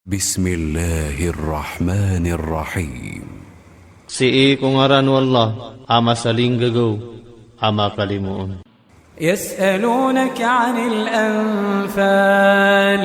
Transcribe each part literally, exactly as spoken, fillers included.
Bismillahirrahmanirrahim. Sii ko ngaran o Allah a masalinggagaw a makalimoon. يسألونك عن الأنفال،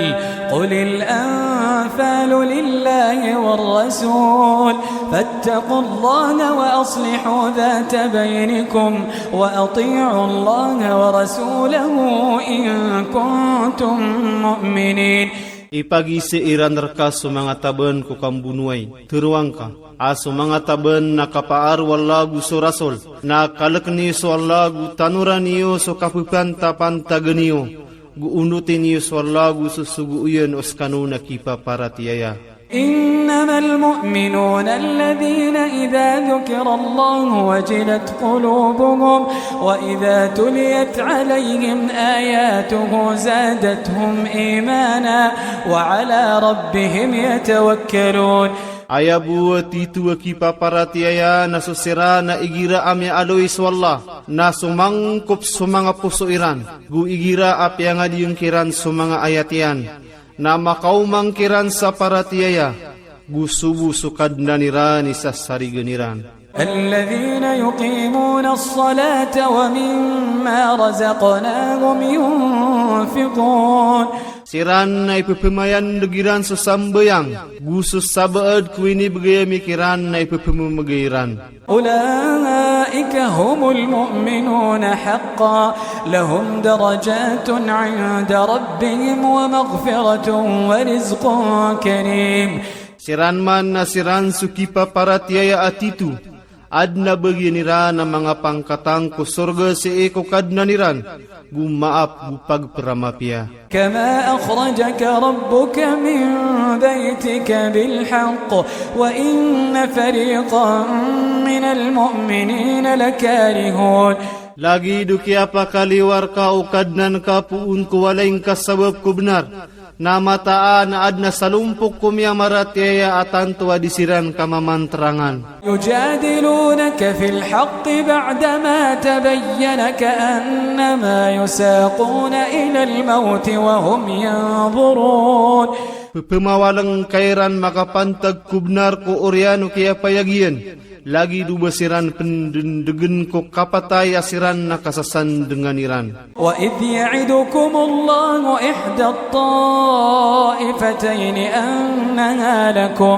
قل الأنفال لله والرسول، فاتقوا الله وأصلحوا ذات بينكم، وأطيعوا الله ورسوله إن كنتم مؤمنين. Ipagisii iran rka so manga taban ko kambonowai. Teroang ka a so manga taban na kapaar o Allah ago so Rasul, na kalkn iyo so Allah ago tanoran iyo so kapepantapantagan iyo, go onotin iyo so Allah ago so sogo iyan o skano na kipaparatiyaya. إنما المؤمنون الذين إذا ذكر الله وجلت قلوبهم وإذا تليت عليهم آياته زادتهم إيمانا وعلى ربهم يتوكلون. Aya bo a tito a kipaparatiyaya na so siran a igira a miyaaloy so Allah na somangkop so manga poso iran, go igira a piyangadiyang kiran so manga ayat iyan, na makaoma ngkiran sa paratiyaya, go sobo so Kadnan iran i sasarigan iran. الذين يقيمون الصلاة ومما رزقناهم ينفقون. Siran na ipephamayandg iran so sambayang, go so sabaad ko inibgay ami kiran na ipephamamgay iran. أولئك هم المؤمنون حقا لهم درجات عند ربهم ومغفرة ورزق كريم. Siran man na siran so kipaparatiyaya a tito, adn a bagian iran a manga pangkatang ko sorga sii ko Kadnan iran, go maap go pagpramapiya. كما أخرجك ربك من بيتك بالحق وإن فريقا من المؤمنين لكارهون. Lagid o kiyapakaliwar ka o Kadnan ka poon ko walay ngka sabap ko bnar, na mataan a adn a salompok ko miyamaratiyaya a tanto a di siran kamamantarangan. يجادلونك في الحق بعدما تبين كأنما يساقون إلى الموت وهم ينظرون. Pephamawalng ka iran makapantag ko bnar ko oriyan o kiyapayag iyan, lagid o ba siran pendendegen ko kapatay a siran na kasasandngan iran. وإذ يعدكم الله إحدى الطائفتين أنها لكم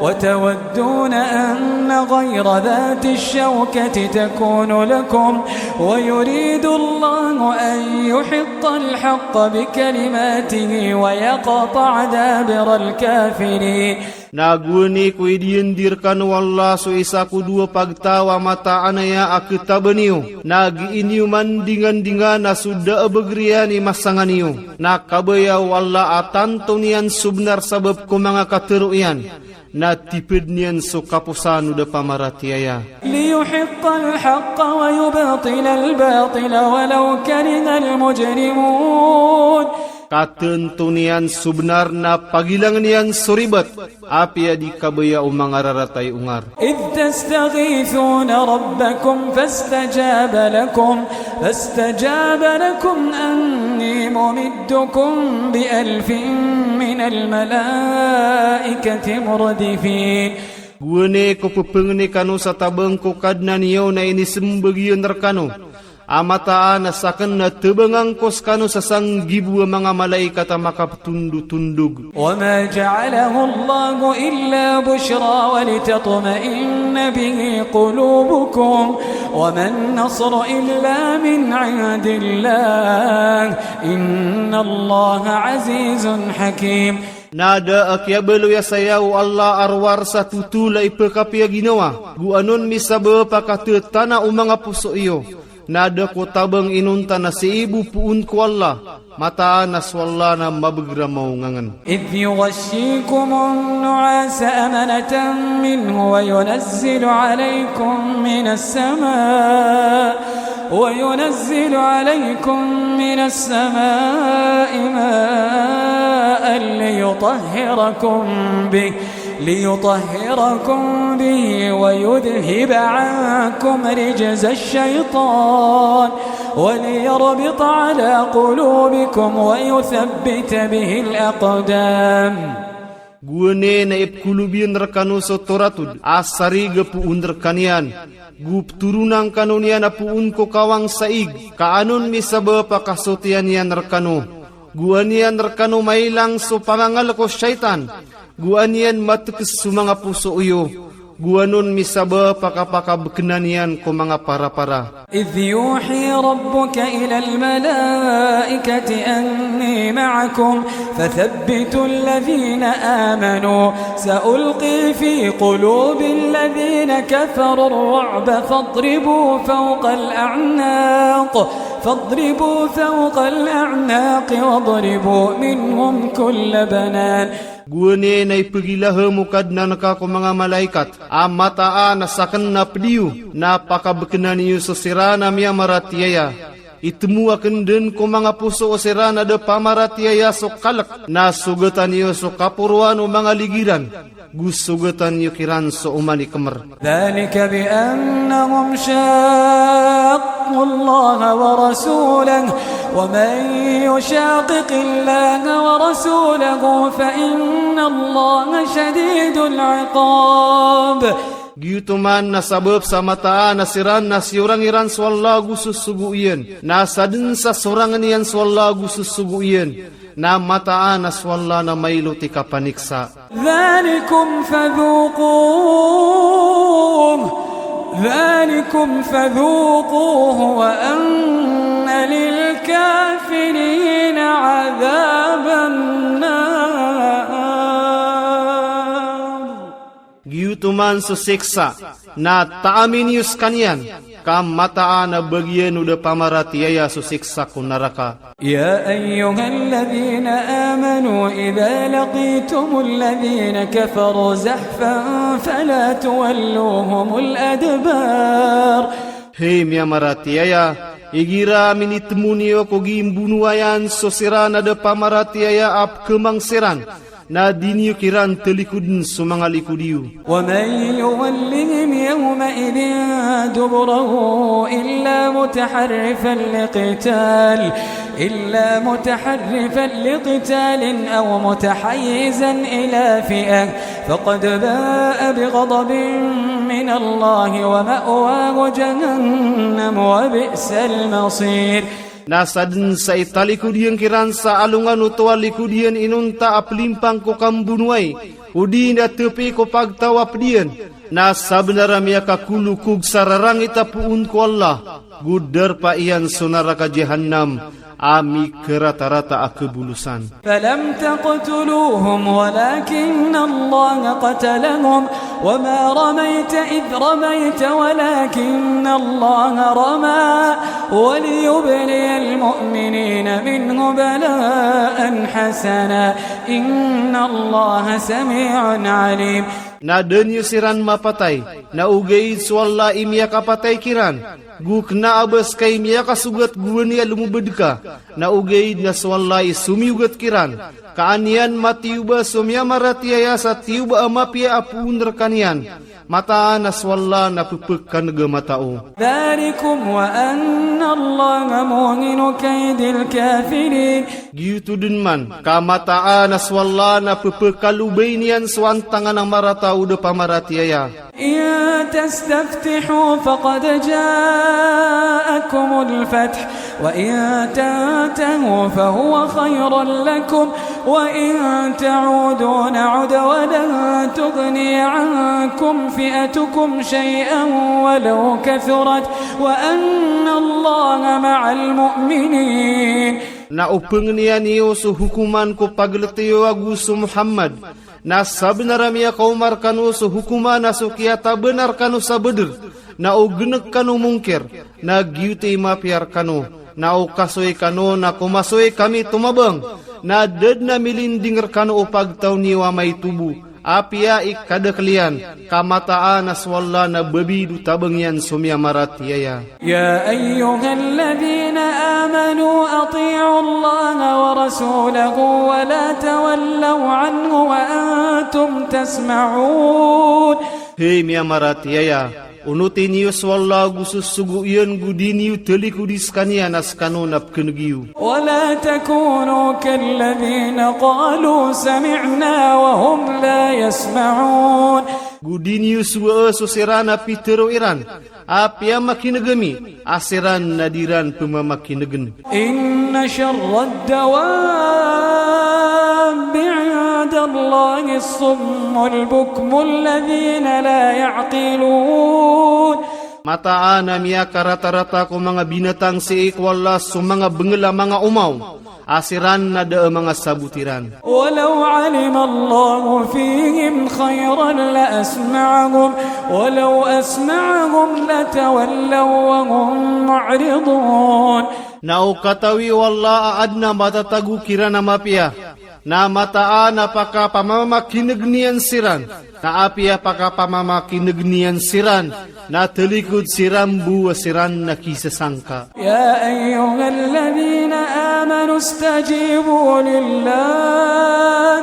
وتودون أن غير ذات الشوكة تكون لكم ويريد الله أن يحق الحق بكلماته ويقطع دابر الكافرين. Na gowani ko idiyandi rkano o Allah so isa ko dowa pagtaw a mataan aya a ketaban iyo, na gii niyo mandingandingan a so da a bagr iyan i masa ngka niyo. Na kabaya o Allah a tanto niyan so bnar sabap ko manga katero iyan, na tiped niyan so kaposan o da pamaratiyaya. ليحق الحق ويبطل الباطل ولو كره المجرمون. Ka tanto niyan so bnar na pagilangn iyan so ribat, apiya di kabaya o manga rarata i ongar. إذ تستغيثون ربكم فاستجاب لكم، فاستجاب لكم أني ممدكم بألف من الملائكة مردفين. Gowani ko pepengni kano sa tabang ko Kadnan iyo na inisembag iyan rkano a mataan a sakn na tabangan ko skano sa sanggibo a manga malaikat a makapetondotondog. وما جعله الله إلا بشرى ولتطمئن به قلوبكم وما النصر إلا من عند الله إن الله عزيز حكيم. Na da a kiyabaloy a saya o Allah a rowar sa totol a ipekapiyaginawa, go anon misabap a katetana o manga poso iyo. Na da ko tabang inonta na sii bo poon ko Allah, mataan a so Allah na mabagr a maongangen. إذ يغشيكم النعاس أمنة منه وينزل عليكم من السماء وينزل عليكم من السماء ماء ليطهركم به، ليطهركم به ويذهب عنكم رجز الشيطان وليربط على قلوبكم ويثبت به الأقدام. Gowani na ipkolob iyan rkano so toratod a sarig a poon rkaniyan. Go ptoronan kano niyan a poon ko kawang sa ig, ka an on misabap a kasotiyan iyan rkano. Go an iyan rkano mailang so pamangalk o shaytan. Go an iyan matkes so manga poso iyo. Go an on misabap a kapakabknan iyan ko manga parapara. إذ يوحي ربك إلى الملائكة أني معكم فثبتوا الذين آمنوا سألقي في قلوب الذين كفروا الرعب فاضربوا فوق الأعناق فاضربوا فوق الأعناق واضربوا منهم كل بنان. Gowani na ipgilahem o Kadnan ka ko manga malaikat a mataan a saken na pd iyo na pakabknan iyo so siran a miyamaratiyaya. Itmo aken den ko manga poso o siran a da pamaratiyaya so kalek, na sogatan iyo so kaporoan o manga ligiran, go sogatan iyo kiran so oman i kmer. ذلك بأنهم شاقوا الله ورسوله ومن يشاقق الله ورسوله فإن الله شديد العقاب. Giyoto man na sabap sa mataan a siran na siyorang iran so Allah go sosogo iyan, na saden sa sorangen iyan so Allah go sosogo iyan, na mataan a so Allah na mailot i kapaniksa. ذلكم فذوقوه، ذلكم فذوقوه وأن للكافرين عذاب النار. Giyoto man so siksa, na taami niyo skaniyan, ka mataan a bagian o da pamaratiyaya so siksa ko naraka. يا أيها الذين آمنوا إذا لقيتم الذين كفروا زحفا فلا تولوهم الأدبار. Hay miyamaratiyaya, igira minitmo niyo ko gimbonowaan so siran a da pamaratiyaya a pkemang siran, na di niyo kiran talikoden so manga likod iyo. ومن يولهم يومئذ دبره إلا متحرفا لقتال، إلا متحرفا لقتال أو متحيزا إلى فئة فقد باء بغضب من الله ومأواه جهنم وبئس المصير. Na saden sa italikod iyan kiran sa alongan oto a likod iyan inonta a pelimpang ko kambonowai, odi na tapi ko pagtaw a ped iyan, na sabenar a miyakakolokog sa rarangit a poon ko Allah, go darpa iyan so naraka Jahannam a mikaratarata a kabolosan. فلم تقتلوهم ولكن الله قتلهم وما رميت إذ رميت ولكن الله رمى وليبلي المؤمنين منه بلاء حسنا إن الله سميع عليم. Na da niyo siran mapatay, na ogaid so Allah i miyakapatay kiran, go kena a ba seka i miyakasogat gowani a lomobed ka, na ogaid na so Allah i somiyogat kiran, ka an iyan matiyoba so miyamaratiyaya sa tiyoba a mapiya a poon rekaniyan, mataan a so Allah na pepekaneg a matao. ذلكم وأن الله موهن كيد الكافرين. Giyoto den man, ka mataan a so Allah na pepekalobay niyan so antangan a marata o da pamaratiyaya. إن تستفتحوا فقد جاءكم الفتح وإن تنتهوا فهو خير لكم وإن تعودوا نعد ولن تغني عنكم فئتكم شيئا ولو كثرت وأن الله مع المؤمنين. Na o pengeniya niyo so hokoman ko pageletiyo ago so Muhammad, na sabenar a miyakaoma rekano so hokoman a so kiyatabenar kano sa Badr, na o genek kano Mongkir, na giyoto i mapiya rekano, na o kasoy kano na komasoy kami tomabang, na da den a milinding rekano o pagtaw niyo a maitobo, apiya i kadakel iyan, ka mataan a so Allah na babid o tabang iyan so miyamaratiyaya. يا أيها الذين آمنوا أطيعوا الله ورسوله ولا تولوا عنه وأنتم تسمعون. Hay miyamaratiyaya, Onoti niyo so Allah ago so sogo iyan go di niyo talikodi skaniyan a skano na pkneg iyo. ولا تكونوا كالذين قالوا سمعنا وهم لا يسمعون. Go di niyo sowaa so siran a pitharo iran a piyamakineg ami, a siran na di ran pmamakinegen. إن شر الدواب عند الله الصم البكم الذين لا يعقلون. Mataan a miyakaratarata ko manga binatang sii ko Allah so manga bngl a manga omaw, a siran na da a manga sabot iran. ولو علم الله فيهم خيرا لأسمعهم ولو أسمعهم لتولوا وهم معرضون. Na o katawi o Allah a adn a matatago kiran a mapiya, na mataan a pakapamamakineg iyan siran, na apiya pakapamamakineg iyan siran, na talikod siran bo a siran na kisasangka. يا أيها الذين آمنوا استجيبوا لله،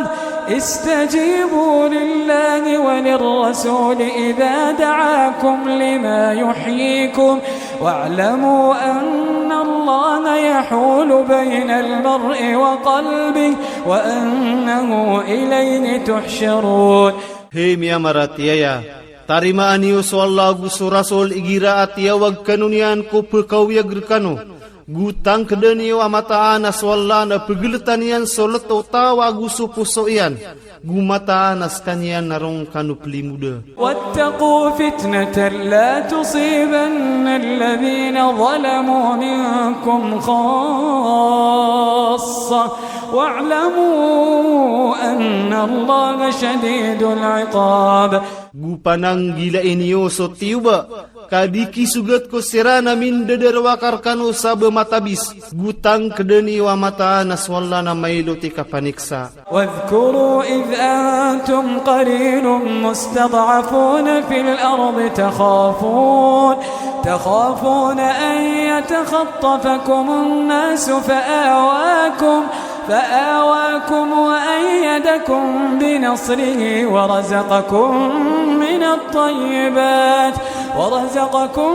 استجيبوا لله وللرسول إذا دعاكم لما يحييكم، واعلموا أن الله يحول بين المرء وقلبه وأنه إليه تحشرون. Hay miyamaratiyaya, tarimaa niyo so Allah ago so Rasul igira a tiyawag kano niyan ko pkaoyag rkano, go tangkda niyo a mataan a so Allah na pgltan iyan so lto o taw ago so poso iyan, go mataan a skaniyan na roo kano plimoda. واتقوا فتنة لا تصيبن الذين ظلموا منكم خاصة واعلموا أن الله شديد العقاب. Go pananggilai niyo so tiyoba, ka di kisogat ko siran a mindadarowaka rkano sa ba matabis, go tangkda niyo a mataan a so Allah na mailot i kapaniksa. واذكروا إذ أنتم قليل مستضعفون في الأرض تخافون، تخافون أن يتخطفكم الناس فآواكم، فآواكم وأيدكم بنصره ورزقكم من الطيبات، ورزقكم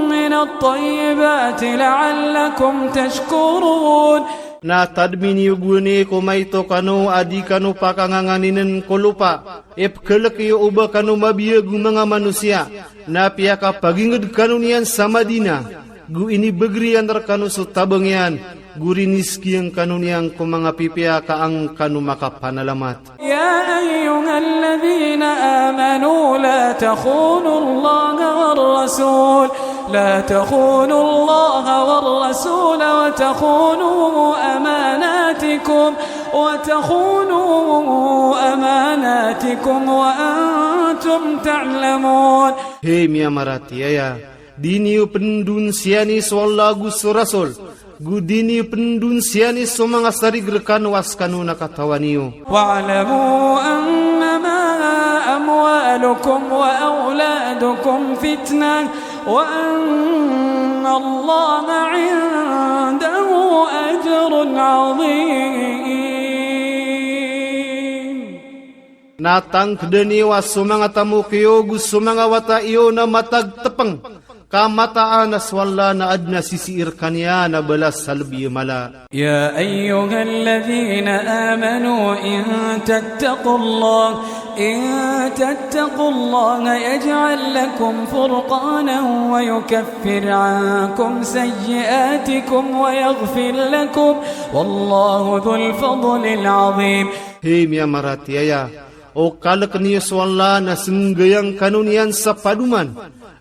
من الطيبات لعلكم تشكرون. Na tadmi niyo gowani ko maito kano a di kano pakanganganinen ko lopa, ipkhalk iyo o ba kano mabiya go manga manosiya, na piyakapagingd kano niyan sa Madina, go inibagr iyan rkano so tabang iyan, go rinizki iyan kano niyan ko manga pipiya ka an kano makapanalamat. يا أيها الذين آمنوا لا تخونوا الله والرسول، لا تخونوا الله والرسول وتخونوا أماناتكم، وتخونوا أماناتكم وأنتم تعلمون. Hay miyamaratiyaya, di niyo pndonsiyani so Allah ago so Rasul, go di niyo pndonsiyani so manga sarig rkano a skano na katawan iyo. واعلموا أنما أموالكم وأولادكم فتنة وأن الله عنده أجر عظيم. Na tangkda niyo a so manga tamok iyo go so manga wata iyo na matagtpng, ka mataan a so Allah na adn a sisii rkaniyan a balas a lbi a mala. يا أيها الذين آمنوا إن تتقوا الله، إن تتقوا الله يجعل لكم فرقانا ويكفر عنكم سيئاتكم ويغفر لكم، والله ذو الفضل العظيم. Hay miyamaratiyaya, o kalk niyo so Allah na snggayang kano niyan sa padoman,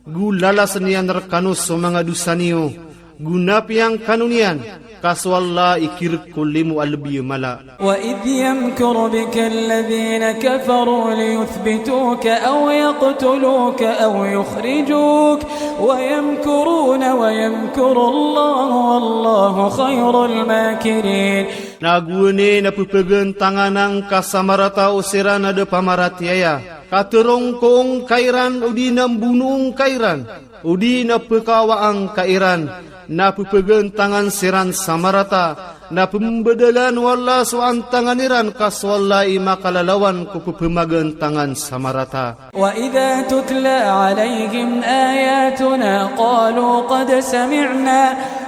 go lalasn iyan rkano so manga dosa niyo, go napiya ngkano niyan, ka so Allah i kirk ko limo a lbi a mala. وإذ يمكر بك الذين كفروا ليثبتوك أو يقتلوك أو يخرجوك ويمكرون ويمكر الله والله خير الماكرين. Na gowani na pphagantangan angka sa marata o siran a da pamaratiyaya, ka tharoon ko ngka iran odi na mbono ngka iran, odi na pkhawa angka iran, Na pphgantangan siran sa marata, na pmbdalan o Allah so antangan iran ka so Allah i makalalawan ko pphmagantangan sa marata. وإذا تتلى عليهم آياتنا قالوا قد سمعنا،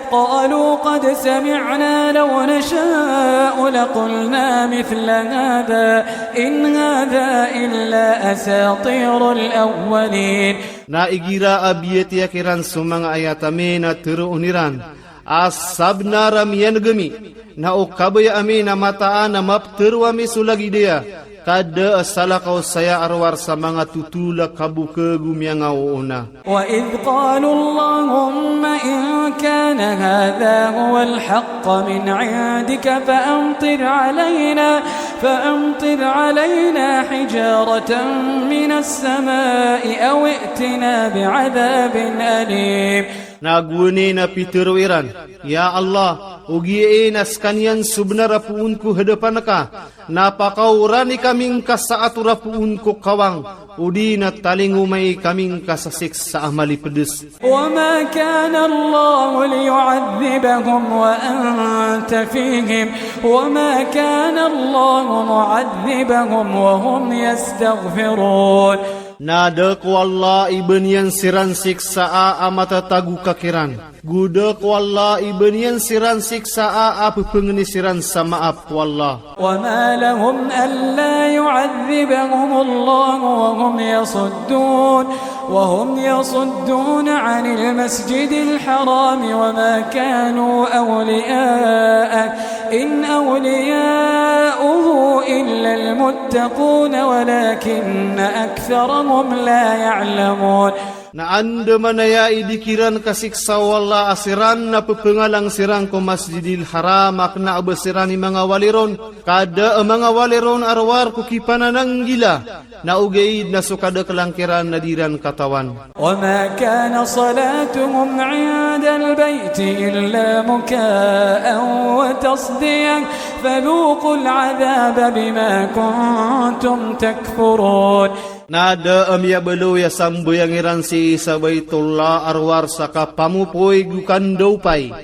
قالوا قد سمعنا لو نشاء لقلنا مثل هذا إن هذا إلا أساطير الأولين. Na igira a biyatiya kiran so manga ayat ami na tharoon iran a sabnar a miyan'g ami, na o kabaya ami na mataan a maptharo ami so lagid aya, ka da a salakaw saya a rowar sa manga thotol a kabok ago miyangaoona. وإذ قالوا اللهم إن كان هذا هو الحق من عندك فأمطر علينا، فأمطر علينا حجارة من السماء أو ائتنا بعذاب أليم. Na gowani na pitharo iran, Ya Allah, ogaid na skaniyan so bnar a poon ko hadapan ka, na pakaorani kami ngka sa ator a poon ko kawang, odi na talingomai kami ngka sa siksa a malipds. وما كان الله ليعذبهم وأنت فيهم وما كان الله معذبهم وهم يستغفرون. Na da ko Allah i ba niyan siran siksaa a matatago ka kiran. Go da ko Allah i ba niyan siran siksaa a pphangni siran sa maap ko Allah. وما لهم ألا يعذبهم الله وهم يصدون، وهم يصدون عن المسجد الحرام وما كانوا أولياءه، إن أولياؤه إلا المتقون ولكن أكثرهم لا يعلمون. Na andamanaya i di kiran kasiksa o Allah a siran na pphangalang siran ko Masjidil Haram a kna a ba siran i manga wali ron, ka da a manga wali ron a rowar ko kipanananggila, na ogaid na so kadaklan kiran na di ran katawan. وما كان صلاتهم عند البيت إلا مكاء وتصدية فذوقوا العذاب بما كنتم تكفرون. Na da a miyabaloy a sambayang iran sii sa Baitullah a rowar sa kapamopoy go kandaopay.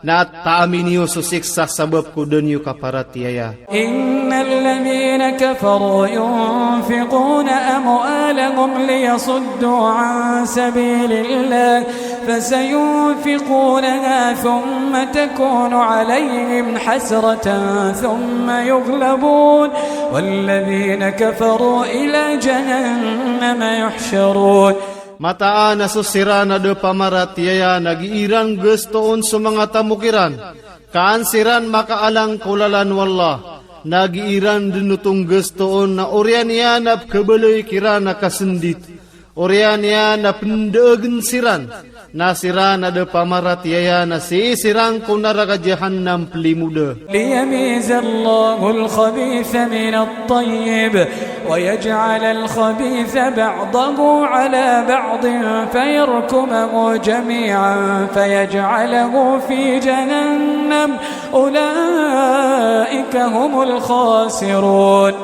Na taami niyo so siksa sabap ko da niyo kaparatiyaya. إن الذين كفروا ينفقون أموالهم ليصدوا عن سبيل الله فسينفقونها ثم تكون عليهم حسرة ثم يغلبون والذين كفروا إلى جهنم يحشرون. Mataan a so siran a da pamaratiyaya na gii ran gastoon so manga tamok iran, ka an siran makaalang ko lalan o Allah, na gii ran dn oto nggastoon na oriyan iyan a pkhabaloy kiran a kasndit, oriyan iyan a pndaagn siran, na siran a da pamaratiyaya na sii siran ko naraka Jahannam plimoda. ليميز الله الخبيث من الطيب ويجعل الخبيث بعضه على بعض فيركمه جميعا فيجعله في جهنم أولئك هم الخاسرون.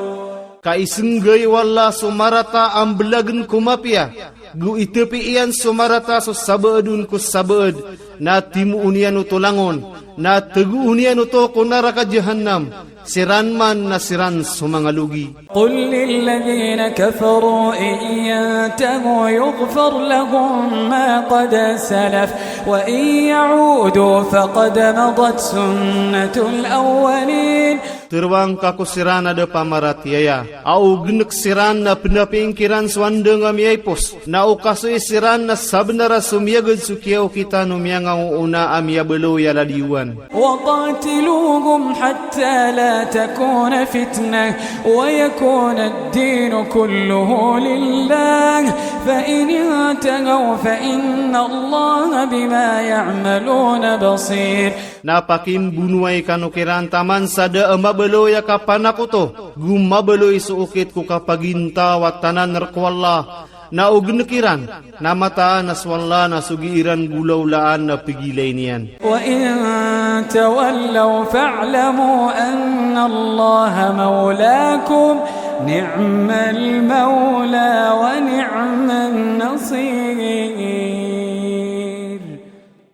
Ka isnggay o Allah so marata a mblagn ko mapiya, go itapi iyan so marata so sabaad on ko sabaad, na timoon iyan oto langon, na tagoon iyan oto ko naraka Jahannam, siran man na siran so manga logi. قل للذين كفروا إن ينتهوا يغفر لهم ما قد سلف وإن يعودوا فقد مضت سنة الأولين. Tharoang ka ko siran a da pamaratiyaya a o gnk siran na pnaping kiran so andang a miyaipos, na o kasoy siran na sabnar a so miyagad so kiyaokitan o miyangaoona a miyabaloy a ladiyowan. وقاتلوهم حتى لا تكون فتنة ويكون الدين كله لله فإن انتهوا فإن الله بما يعملون بصير. Na pakimbonowai kano kiran taman sa da a mabaloy a kapanakoto, go mabaloy so okit ko kapagintaw a tanan rk o Allah, na o gnk iran, na mataan a so Allah na so gii ran golawlaan na pgilay niyan. وإن تولوا فاعلموا أن الله مولاكم نعم المولى ونعم النصير.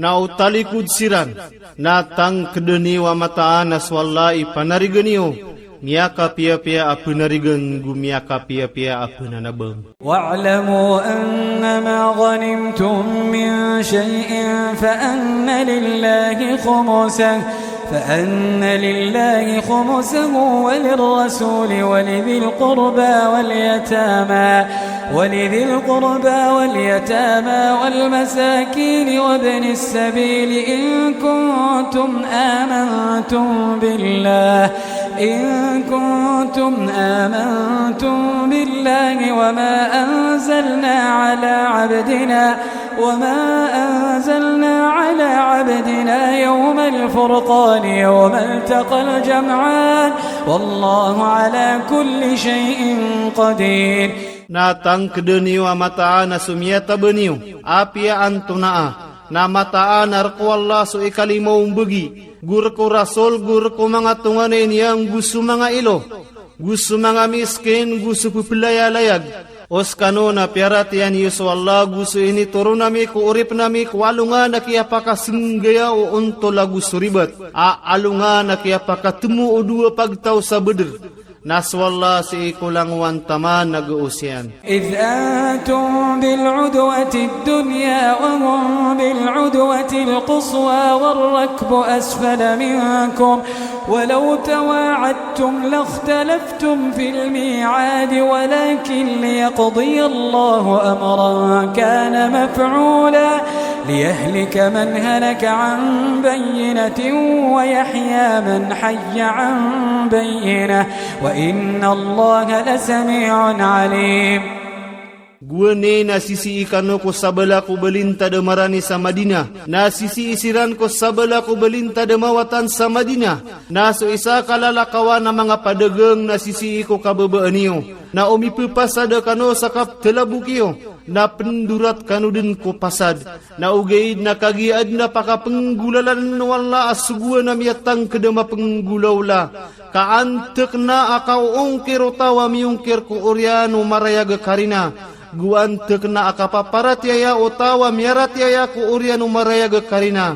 na o talikod siran, na tangkdn iyo a mataan a so Allah i panarigan iyo, miyakapiyapiya a pnarigan go miyakapiyapiya a pnanabang. واعلموا أنما غنمتم من شيء فأن لله خمسه، فأن لله خمسه وللرسول ولذي القربى واليتامى، ولذي القربى واليتامى والمساكين وابن السبيل إن كنتم آمنتم بالله، إن كنتم آمنتم بالله وما أنزلنا على عبدنا، وما أنزلنا على عبدنا يوم الفرقان يوم التقى الجمعان، والله على كل شيء قدير. Na tangkdn iyo a mataan a so miyataban iyo, apiya antonaa, na mataan a rk o Allah so ikalima o mbgi, go rk o Rasul, go rk o manga tonganay niyan, go so manga ilo, go so manga miskin, go so pplayalayag. O skano na piyaratiyaya niyo so Allah, go so initoron ami ko oripn ami ko alongan a kiyapakasnggaya o ontol ago so ribat, a alongan a kiyapakatmo o dowa pagtaw sa Badr. Na so Allah sii ko langowan taman a gaos iyan. إذ أنتم بالعدوة الدنيا وهم بالعدوة القصوى والركب أسفل منكم ولو تواعدتم لاختلفتم في الميعاد ولكن ليقضي الله أمرا كان مفعولا ليهلك من هلك عن بينة ويحيى من حي عن بينة وإن الله لسميع عليم. Gowani na sisii kano ko sabala ko balintad a marani sa Madinah, na sisii siran ko sabala ko balintad a mawatan sa Madinah, na so isa a kalalakawan a manga padagang na sisii ko kababaan iyo, na o mipphasad kano sa kapthalabok iyo, na pndorat kano dn ko pasad. Na ogaid na kagiya adn a pakapnggolalan o Allah a sogoan a miyatangkd a mapnggolawla, ka antkna a kaoongkir o taw a miyongkir ko oriyan o marayag a karina, go antkna a kapaparatiyaya o taw a miyaratiyaya ko oriyan o marayag a karina,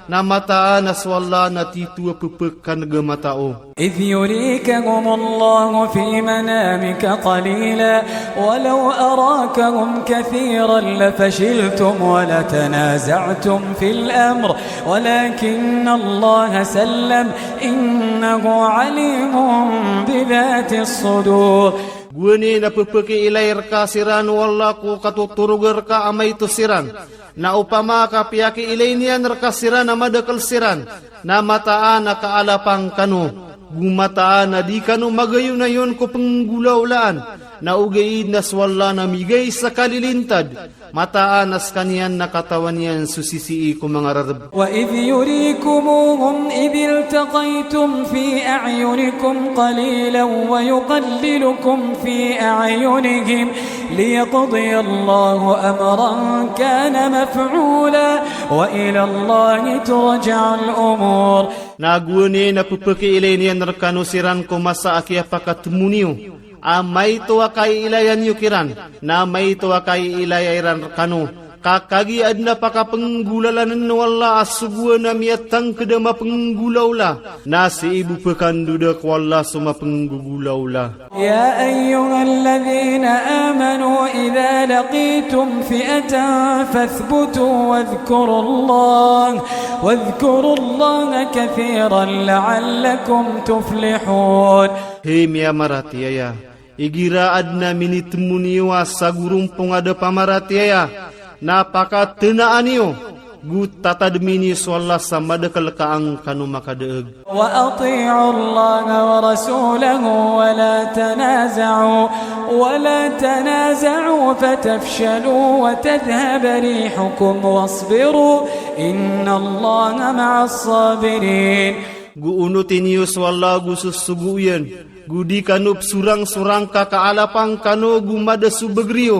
na mataan a so Allah na titho a pphakan'g a matao. إذ يريكهم الله في منامك قليلا ولو أراكهم كثيرا لفشلتم ولتنازعتم في الأمر ولكن الله سلم إنه عليم بذات الصدور. Gowani na pphakiilay rka siran o Allah ko katotorog rka a maito siran. Na opama ka piyakiilay niyan rka siran a madakl siran, na mataan a kaalapang kano, go mataan a di kano magayonayon ko pnggolawlaan, na ogaid na so Allah na migay sa kalilintad, mataan a skaniyan na katawan iyan so sisii ko manga rarb. وإذ يريكموهم إذ التقيتم في أعينكم قليلا ويقللكم في أعينهم ليقضي الله أمرا كان مفعولا وإلى الله ترجع الأمور. Na gowani na pphakiilay niyan rkano siran ko masa a kiyapakatmo niyo a maito a kaiilayan iyo kiran, na maito a kaiilaya iran rkano, ka kagiya adn a pakapnggolalan o Allah a sogoan a miyatangkd a mapnggolawla, na sii bo pkhandoda ko Allah so mapnggogolawla. يا أيها الذين آمنوا إذا لقيتم فئة فاثبتوا واذكروا الله، واذكروا الله كثيرا لعلكم تفلحون. Hay miyamaratiyaya, igira adn a minitmo niyo a sagorompong a da pamaratiyaya, na pakatnaa niyo, go tatadmi niyo so Allah sa madakl ka an kano makadaag. وأطيعوا الله ورسوله ولا تنازعوا، ولا تنازعوا فتفشلوا وتذهب ريحكم واصبروا إن الله مع الصابرين. Go onoti niyo so Allah go so sogo iyan, go di kano psorangsorang ka kaalapang kano go mada so bagr iyo,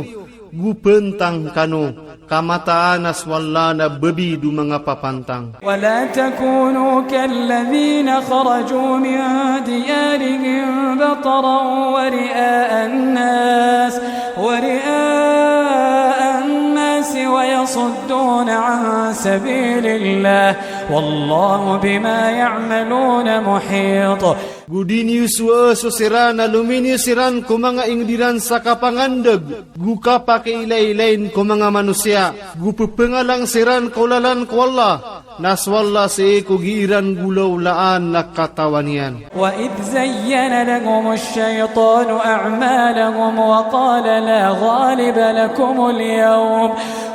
go pantang kano, ka mataan a so Allah na babido manga papantang. ولا تكونوا كالذين خرجوا من ديارهم بطرا ورئاء الناس، ورئاء الناس ويصدون عن سبيل الله والله بما يعملون محيط. Go di niyo sowaa so siran a lominiyo siran ko manga ingd iran sa kapangandg, go kapakiilaylayin ko manga manosiya, go pphanglang siran ko lalan ko Allah, na so Allah sii ko gii ran golaolaan a katawan iyan. وإذ زين لهم الشيطان أعمالهم وقال لا غالب لكم اليوم،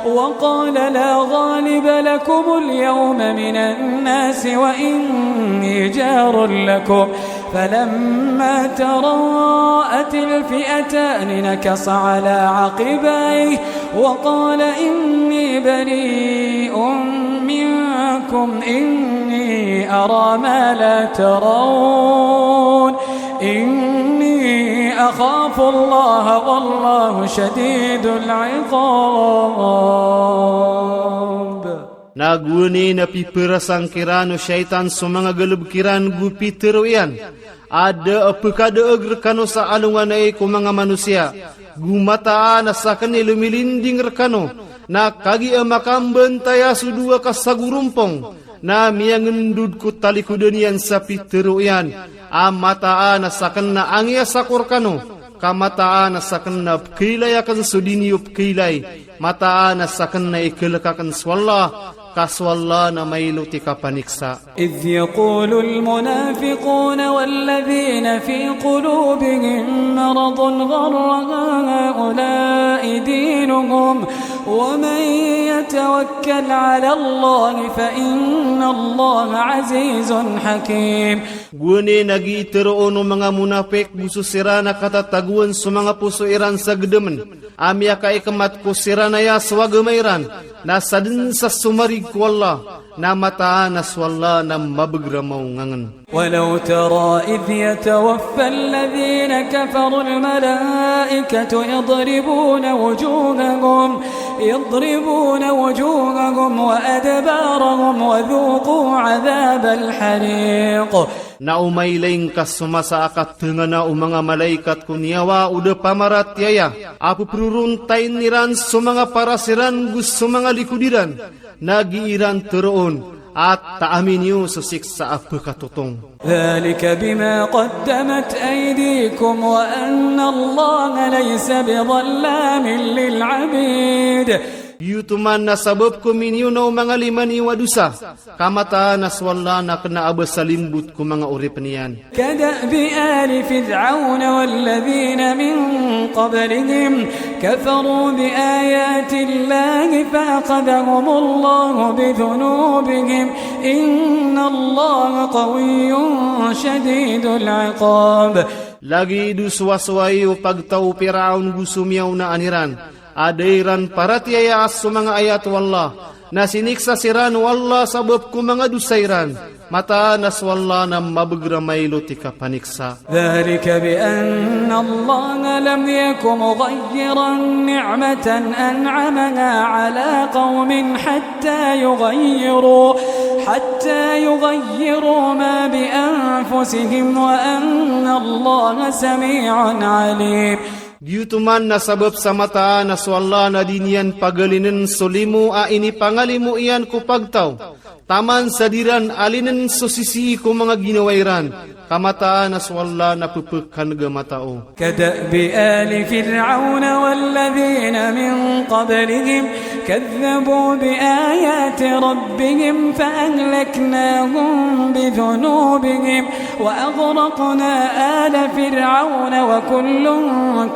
وقال لا غالب لكم اليوم من الناس وإني جار لكم، فلما تراءت الفئتان نكص على عقبيه وقال إني بريء منكم إني أرى ما لا ترون إني أخاف الله والله شديد العقاب. Na gowani na piperasang kiran o shaytan so manga galbk iran go pitero iyan a da a pkadaag rkano sa alongan ai ko manga manosiya, go mataan a sakn i lomilinding rkano, na kagiya makambantaya so dowa ka sagorompong, na miyangendod ko talikodan iyan sa pitero iyan a mataan a sakn na angiyasa ko rkano, ka mataan a sakn na pkailay akn so di niyo pkailay, mataan a sakn na ikalk akn so Allah, ka so Allah na mailot i kapaniksa. إذ يقول المنافقون والذين في قلوبهم مرض غر هؤلاء دينهم ومن يتوكل على الله فإن الله عزيز حكيم. Gowani na gii teroon o manga monapik go so siran a katatagoan so manga poso iran sa gdamn a miyakaikmat ko siran aya so agama iran, na sadn sa somarig ko Allah, na mataan a so Allah na mabagr a maongangn. ولو ترى إذ يتوفى الذين كفروا الملائكة يضربون وجوههم، يضربون وجوههم وأدبارهم وذوقوا عذاب الحريق. Na o mailay ngka so masa a katngana o manga malaikat ko niyawa o da pamaratiyaya a pphororontayn iran so manga paras iran go so manga likod iran, na gii ran teroon a taami niyo so siksa a pkatotong. ذلك بما قدمت أيديكم وأن الله ليس بظلام للعبيد. Giyoto man na sabap ko miniyonaw o manga lima niyo a dosa, ka mataan a so Allah na kna a ba sa limbot ko manga oripn iyan. كدأب آل فرعون والذين من قبلهم كفروا بآيات الله فأخذهم الله بذنوبهم إن الله قوي شديد العقاب. Lagid o sowasoway o pagtaw o Piraon go so miyaonaan iran a da iran paratiyayaan so manga ayat o Allah, na siniksa siran o Allah sabap ko manga dosa iran. Mataan a so Allah na mabagr a mailot i kapaniksa. ذلك بأن الله لم يك مغيرا نعمة أنعمها على قوم حتى يغيروا، حتى يغيروا ما بأنفسهم وأن الله سميع عليم. Giyoto man na sabap sa mataan a so Allah na di niyan pagalinen so limo a inipangalimo iyan ko pagtaw, taman sa di ran alinen so sisii ko manga ginawa iran, ka mataan a so Allah na ppkhan'g a matao. كدأب آل فرعون والذين من قبلهم كذبوا بآيات ربهم فأهلكناهم بذنوبهم وأغرقنا آل فرعون وكل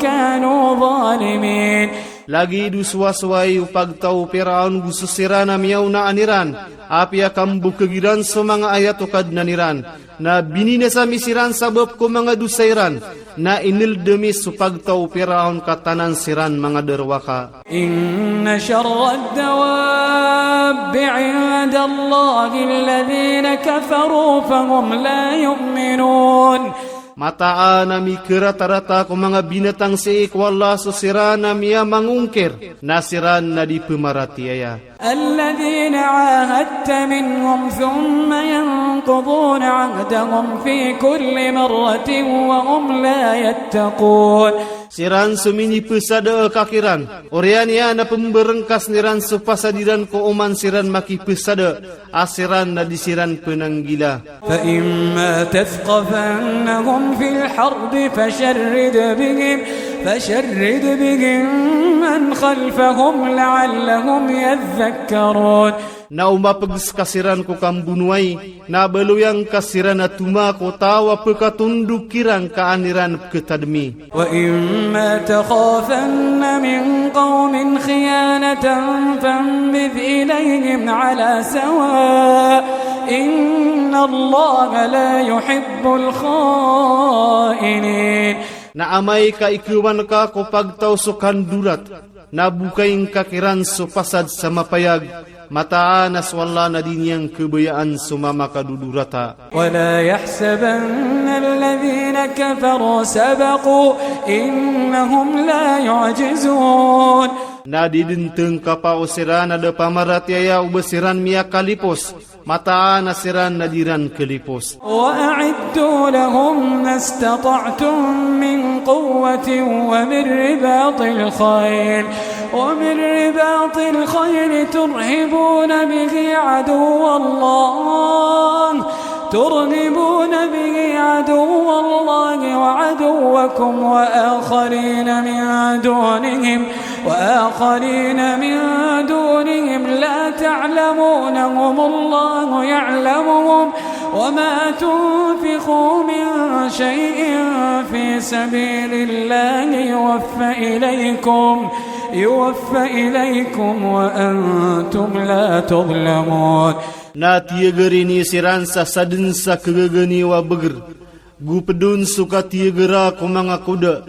كانوا ظالمين. Lagid o sowasoway o pagtaw o Piraon go so siran a miyaonaan iran a piyakambokg iran so manga ayat o Kadnan iran, na bininasa mi siran sabap ko manga dosa iran, na inld ami so pagtaw o Piraon ka tanan siran manga darowaka. إن شر الدواب عند الله الذين كفروا فهم لا يؤمنون. Mataan a mikaratarata ko manga binatang sii ko Allah so siran a miyamangongkir, na siran na di pmaratiyaya. الذين عاهدت منهم ثم ينقضون عهدهم في كل مرة وهم لا يتقون. Siran so minipesada ka kiran. Oriyan iyan a pemberengkas iran so pasad iran ko oman siran makipesada, a siran na di siran penanggila. فإما تثقفنهم في الحرب فشرد بهم، فشرد بهم من خلفهم لعلهم يذكرون. Na o mapeges ka siran ko kambonoay, na baloyan ka siran a toma ko taw a pekatondog kiran ka an iran peketademi. وإما تخافن من قوم خيانة فانبذ إليهم على سواء إن الله لا يحب الخائنين. Na amay ka ikewan ka ko pagtaw so kandorat, na bokay ngka kiran so pasad sa mapayag, mataan a so Allah na di niyan kebayaan so mamakadodorata. ولا يحسبن الذين كفروا سبقوا إنهم لا يعجزون. Na di den tengkapa o siran a da pamaratiyaya o ba siran miyakalipos, mataan a siran na di ran kelipos. وأعدوا لهم ما استطعتم من قوة ومن رباط الخيل، ومن رباط الخيل ترهبون به عدو الله، ترهبون به عدو الله وعدوكم وآخرين من دونهم، وآخرين من دونهم لا تعلمونهم الله يعلمهم، وما تنفقوا من شيء في سبيل الله يوف إليكم، يوف إليكم وأنتم لا تظلمون. Na tiyagari niyo siran sa sadn sa kagagani wa bagr, go pd on so katiyagara ko manga koda.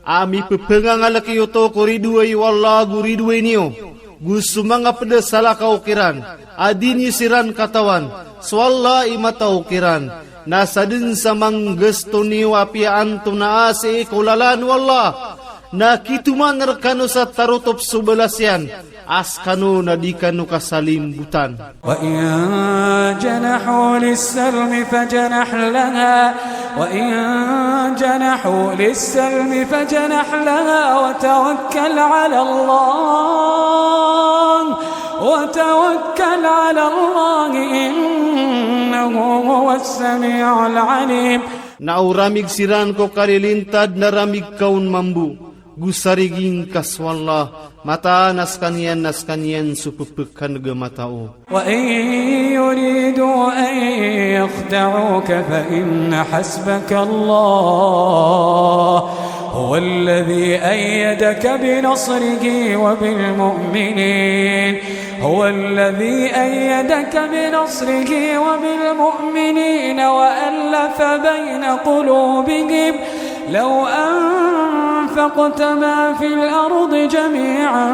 A mipepangangalek iyo oto ko ridoay o Allah go ridoay niyo, go so manga pd a salakaw kiran a di niyo siran katawan, so Allah i mataw kiran. Na sadn sa manggasto niyo a piya antonaa sii ko lalan o Allah, na kitoman rkano sa tarotop so balas iyan, a skano na di kano kasalimbotan. وإن جنحوا للسلم فاجنح لها، وإن جنحوا للسلم فاجنح لها وتوكل على الله، وتوكل على الله إنه هو السميع العليم. Na o ramig siran ko kalilintad na ramig ka on mambo, go sarigi ngka so Allah, mataan a skaniyan na skaniyan so pepkaneg a matao. وإن يريدوا أن يخدعوك فإن حسبك الله هو الذي أيدك بنصره وبالمؤمنين، هو الذي أيدك بنصره وبالمؤمنين وألف بين قلوبهم، لو أنفقت ما في الأرض جميعا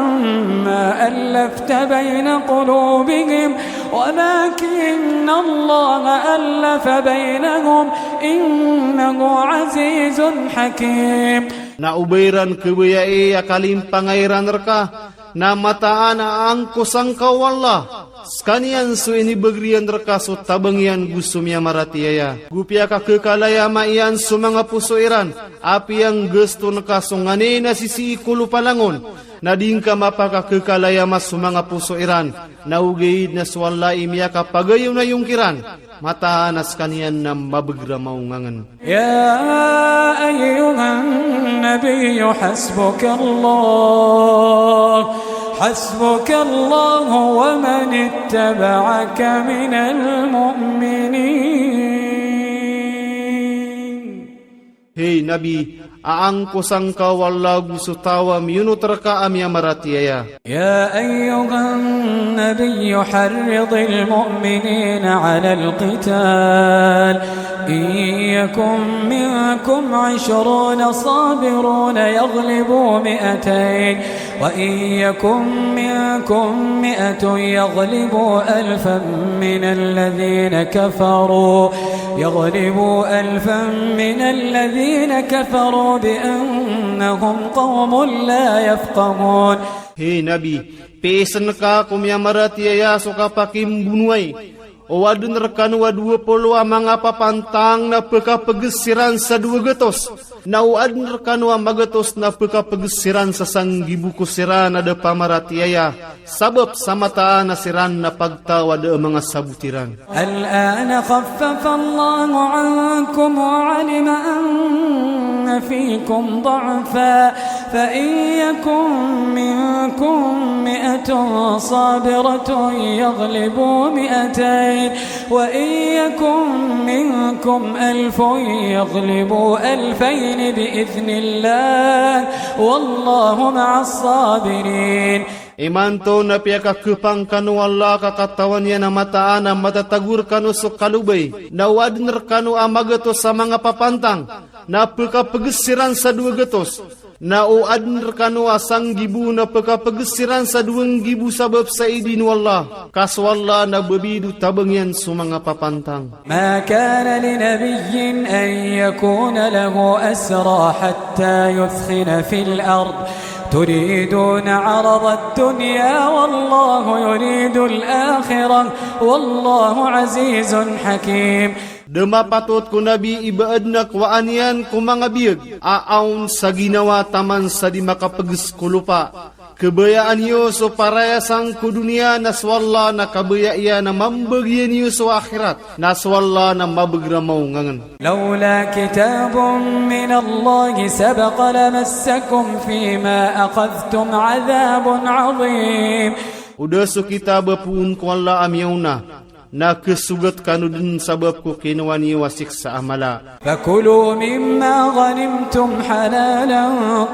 ما ألفت بين قلوبهم ولكن الله ألف بينهم إنه عزيز حكيم. Na o ba iran kabayai a kalimpangay ran rka, na mataan a angkosa ngka o Allah, skaniyan so inibagr iyan rka so tabang iyan go so miyamaratiyaya. Go piyakakekalayama iyan so manga poso iran, a piyanggaston ka so nganin a sisii ko lopa langon, na di ngka mapakakekalayama so manga poso iran, na ogaid na so Allah i miyakapagayonayong kiran, mataan a skaniyan na mabagr a maongangen. يا أيها النبي حسبك الله، حسبك الله ومن اتبعك من المؤمنين. Hey Nabi, a angkosa ngka o Allah go so taw a miyonot rka a miyamaratiyaya. يا أيها النبي حرض المؤمنين على القتال، إن يكن منكم عشرون صابرون يغلبوا مائتين، وإن يكن منكم مائة يغلبوا ألفا من الذين كفروا، يغلبوا ألفا من الذين كفروا بأنهم قوم لا يفقهون. Hey Nabi, piisn ka ko miyamaratiyaya so kapakimbonoay, O adn rkano a dowa polo a manga papantang na pkapgs siran sa dowa gatos, na o adn rkano a magatos na pkapgs siran sa sanggibo ko siran a da pamaratiyaya, sabap sa mataan a siran na pagtaw a da a manga sabot iran. الآن خفف الله عنكم وعلم أن فيكم ضعفا، فإن يكن منكم مائة صابرة يغلبوا مائتين، وإن يكن منكم ألف يغلبوا ألفين بإذن الله، والله مع الصابرين. Imanto na piyakakpang kano o Allah ka katawan iyan a mataan a matatago rkano so kalobay, na o adn rkano a magatos a manga papantang, na pkapgs siran sa dowa gatos, na o adn rkano a sanggibo na pkapgs siran sa dowa nggibo sabap sa idin o Allah, ka so Allah na babid o tabang iyan so manga papantang. ما كان لنبي أن يكون له أسرى حتى يثخن في الأرض تريدون عرض الدنيا والله يريد الآخرة والله عزيز حكيم. Da mapatot ko Nabi i ba adn a kowaan iyan ko manga biyag a aon sa ginawa taman sa di makapgs ko lopa. Kabayaan iyo so parayasan ko doniya na so Allah na kabaya iyan a mambagian iyo so akhirat, na so Allah na mabgramaw ngangn. لولا كتاب من الله سبق لمسكم فيما أخذتم عذاب عظيم. O da so kitab a poon ko Allah a miyaona, na ksogat kano dn sabap ko kinowa niyo a siksa a mala. فكلوا مما غنمتم حلالا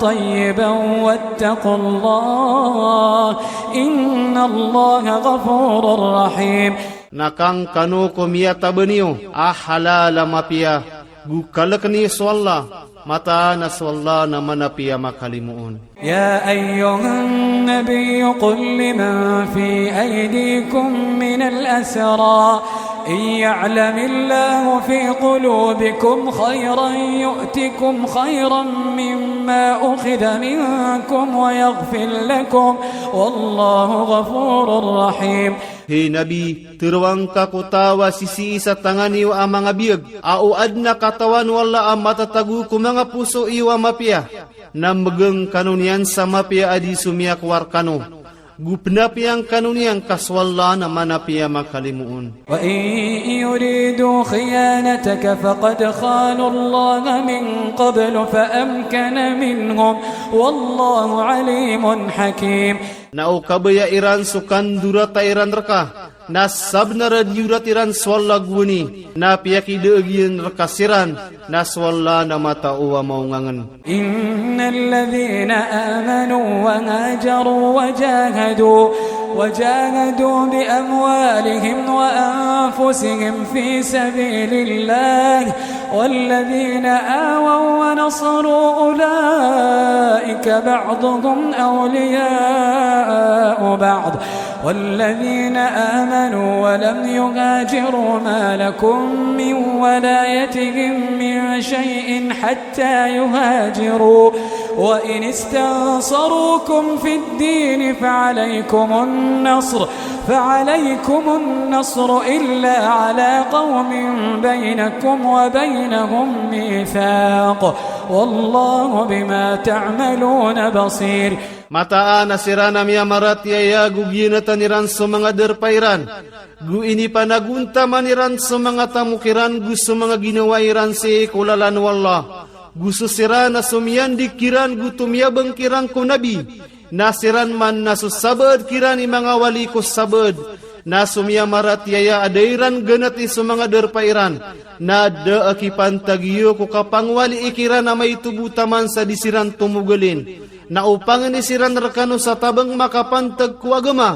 طيبا واتقوا الله إن الله غفور رحيم. Na kang kano ko miyataban iyo a halal a mapiya, go kalkn iyo so Allah, mataan a so Allah na manapiya makalimoon. يا أيها النبي قل لمن في أيديكم من الأسرى إن يعلم الله في قلوبكم خيرا يؤتكم خيرا مما أخذ منكم ويغفر لكم والله غفور رحيم. Hay Nabi, tharoang ka ko taw a sisii sa tangan iyo a manga biyag a o adn a katawan o Allah a matatago ko manga poso iyo a mapiya, na mgang kano niyan sa mapiya a di so miyakowar kano. Go pnapiyang kano niyan ka so Allah na manapiya makalimoon. وإن يريدوا خيانتك فقد خانوا الله من قبل فأمكن منهم والله عليم حكيم. Na o kabaya iran so kandorata iran rka, na sabnar a diyorat iran so Allah gowani, na piyakidaag iyan rka siran, na so Allah na matao a maongangn. إن الذين آمنوا وهاجروا وجاهدوا، وجاهدوا بأموالهم وأنفسهم في سبيل الله، والذين آووا ونصروا أولئك بعضهم أولياء بعض، والذين آمنوا ولم يهاجروا ما لكم من ولايتهم من شيء حتى يهاجروا، وإن استنصروكم في الدين فعليكم النصر، فعليكم النصر إلا على قوم بينكم وبينهم ميثاق، والله بما تعملون بصير. Mataan a siran a miyamaratiyaya go giyanatan iran so manga darpa iran, go inipanagontaman iran so manga tamok iran go so manga ginawa iran sii ko lalan o Allah, go so siran a somiyandig kiran go tomiyabang kiran ko Nabi, na siran man na so sabaad kiran i manga wali ko sabaad, na so miyamaratiyaya a da iran ganati so manga darpa iran, na da a kipantag iyo ko kapangwalii kiran a maito bo taman sa di siran tomogalin. Na o pangni siran rkano sa tabang makapantag ko agama,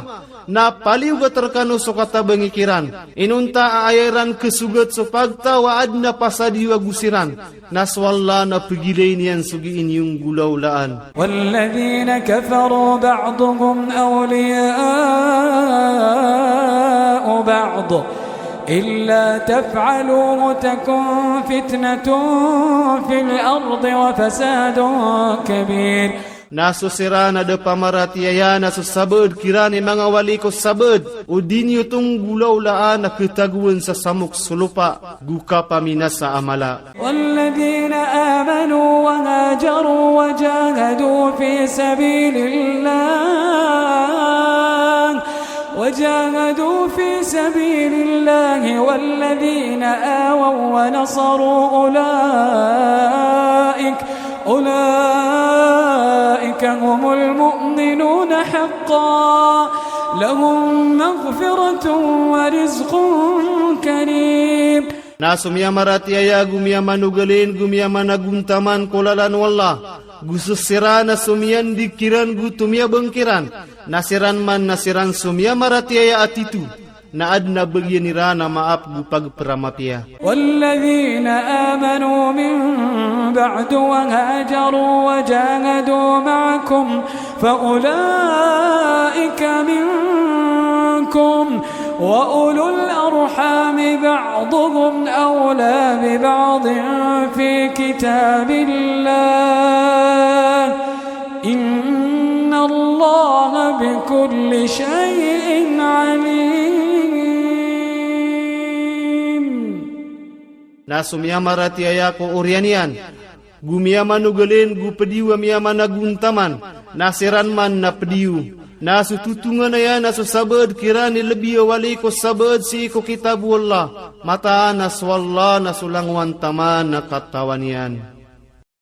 na paliyogat rkano so katabangi kiran. Inonta a aya iran ksogat so pagtaw a adn a pasad iyo ago siran, na so Allah na pgilayn iyan so gii niyo nggolawlaan. والذين كفروا بعضهم أولياء بعض إلا تفعلوه تكن فتنة في الأرض وفساد كبير. Na so siran a da pamaratiyaya na so sabaad kiran i manga wali ko sabaad, o di niyo tonggolawlaan a khatagoan sa samok so lopa, go kapaminasa a mala. والذين آمنوا وهاجروا وجاهدوا في سبيل الله وجاهدوا في سبيل الله والذين آووا ونصروا أولئك، أولئك هم المؤمنون حقا، لهم مغفرة ورزق كريم. Na so miyamaratiyaya go miyamanogalin go miyamanagontaman ko lalan o Allah, go so siran a so miyandig kiran go tomiyabang kiran, na siran man na siran so miyamaratiyaya a tito, na adn a bagian iran a maap go pagpramapiya. والذين آمنوا من بعد وهاجروا وجاهدوا معكم فأولئك منكم وأولو الأرحام بعضهم أولى ببعض في كتاب الله، إن الله بكل شيء عليم. Na so miyamaratiyaya ko oriyan iyan, go miyamanogalin go pd iyo a miyamanagontaman, na siran man na pd iyo. Na so totonganaya na so sabaad kiran i lbi a wali ko sabaad sii ko kitab o Allah, mataan a so Allah na so langowan taman a katawan iyan.